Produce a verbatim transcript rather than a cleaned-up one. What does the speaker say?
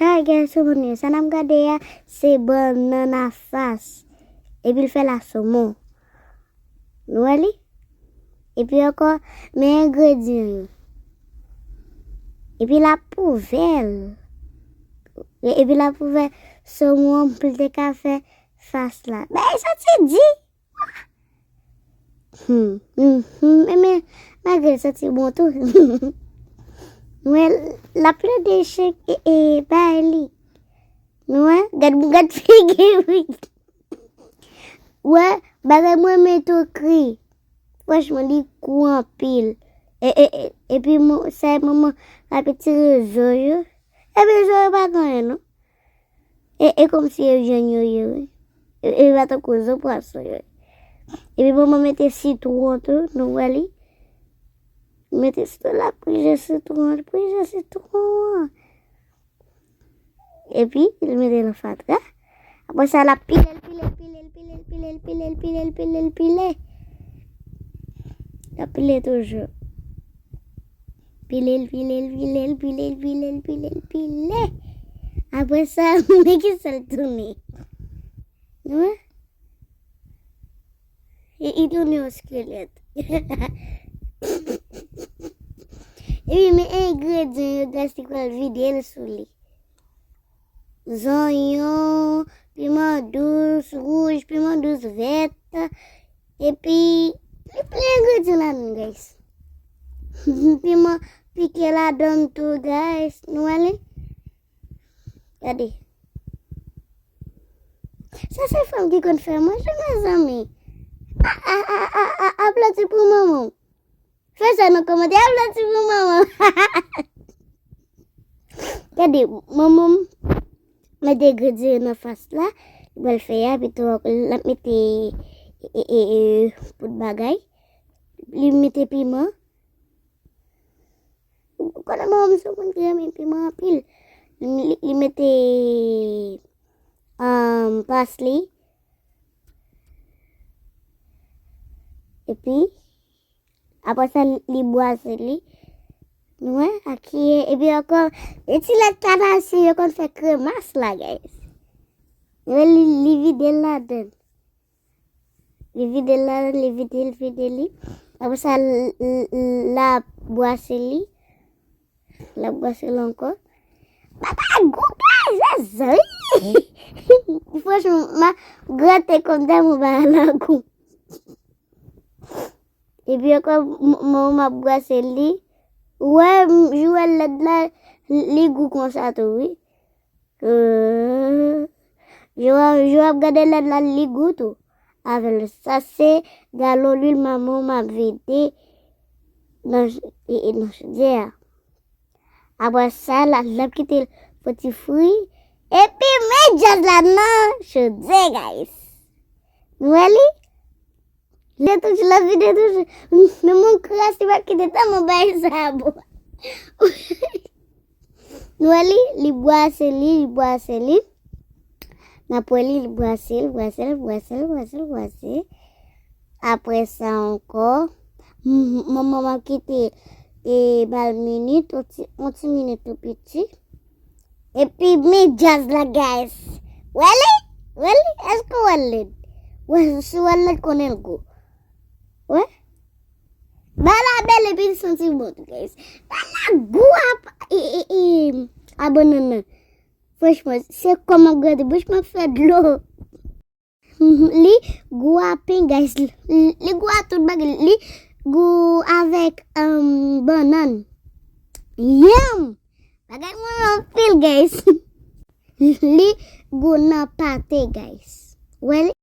Ay, guys, ou konn sa n ap gade a, se bannann a fas. Epi l fè lasomon. Nou wè li? Epi ankò, men engredyan yo. Epi l ap ouvè l. E- Epi l ap ouvè somon an pou l te ka fè fas la. Bagay sa te di. Hmm, hmm, hmm, men, men, malgre l santi bon tou. Mwen, l ap plede chèk e, e, bay li. Nou wè, gad, gad figi wi. Wè, bagay mwen mete w kri. Franchman, li gou anpil. E, e, e, epi, mo- sa e manman ap tire zo yo. Epi zo yo pa gen anyen, non. E, e kòmsi e jèn yo ye, wi. E, e pa tankou zo pwason yo. Epi manman mete sitwon tou, nou wè li. Mete sitwon la, prije sitwon, prije sitwon an. Epi, li mete nan fatra. Apre sa, l ap pile l, pile l, pile l, pile l, pile l, pile l, pile l, pile l, pile. L ap pile toujou. Pile l, pile l, pile l, pile l, pile l, pile l, pile. Apre sa, men ki sa l tounen. Nou wè? E, li tounen yon eskelèt. Epi, men engredyan yo, guys, li pral vide l sou li. Zonyon, piman dous, wouj, piman dous vèt. Epi, li plen engredyan ladan, guys. Piman pike ladan tou, guys. Nou wè li? Gade. Sa se fanm ki konn fè manje, mezanmi. A, a, a, a, a, aplodi pou manman w. Fè sa nan kòmantè, aplodi pou manman w. Gade, manman m mete engredyan nan fas la. Li pral fè a, epi tou l ap mete, e, e, e, poud bagay. Li mete piman. Ou konnen manman m se yon moun ki renmen piman anpil. Li, li mete, um, pasli. Epi, apre sa, li, li bwase li. Nou wè, ak kiyè. Epi ankò, e ti lèt kanasye yo konn fè kremas la, guys. Nou wè, li, li vide l ladan. Li vide l la, li vide, li vide li. Apre sa, l, l, l ap bwase li. L ap bwase l ankò. Bagay gou, guys, mezanmi. Franchman, m ap grate kòm tèlman bagay la gou. Epi ankò, m, m, m ap bwase li. Ou wè, m, jan w wè lèt la, li gou konsa tou, wi. Euh, jan w ap gade lèt la, li gou tou. Avè l, sa se galon lwil manman w m ap vide nan, e, e, nan chodyè a. Apre sa, la, l ap kite l fon ti fri. Epi, men djaz la nan chodyè, guys. Nou wè li? Li toujou la vide toujou. Men mwen kras li pa kite tèlman bay sa bon. Nou wè li, li bwase li, li bwase li. N ap wè li, li bwase, li bwase, li bwase, li bwase, li bwase. Apre sa ankò, m, manman m ap kite, e, ba l minit, yon ti, yon ti minit tou piti. Epi men djaz la, guys. Wè li? Wè li? Èske w wè l lèd? Wè, si w wè l lèd, konnen l gou. Wè? Ba la bèl epi l santi bon tou, guys. Ba la gou a, e, e, e, a bannann nan. Franchman, se kòm m ap grate bouch mwen ap fè dlo. Li gou a pen, guys. Li, li gou a tout bagay. Li gou avèk, um, bannann. Yum! Bagay mwen anpil, guys. Li gou nan pate, guys. Wè li?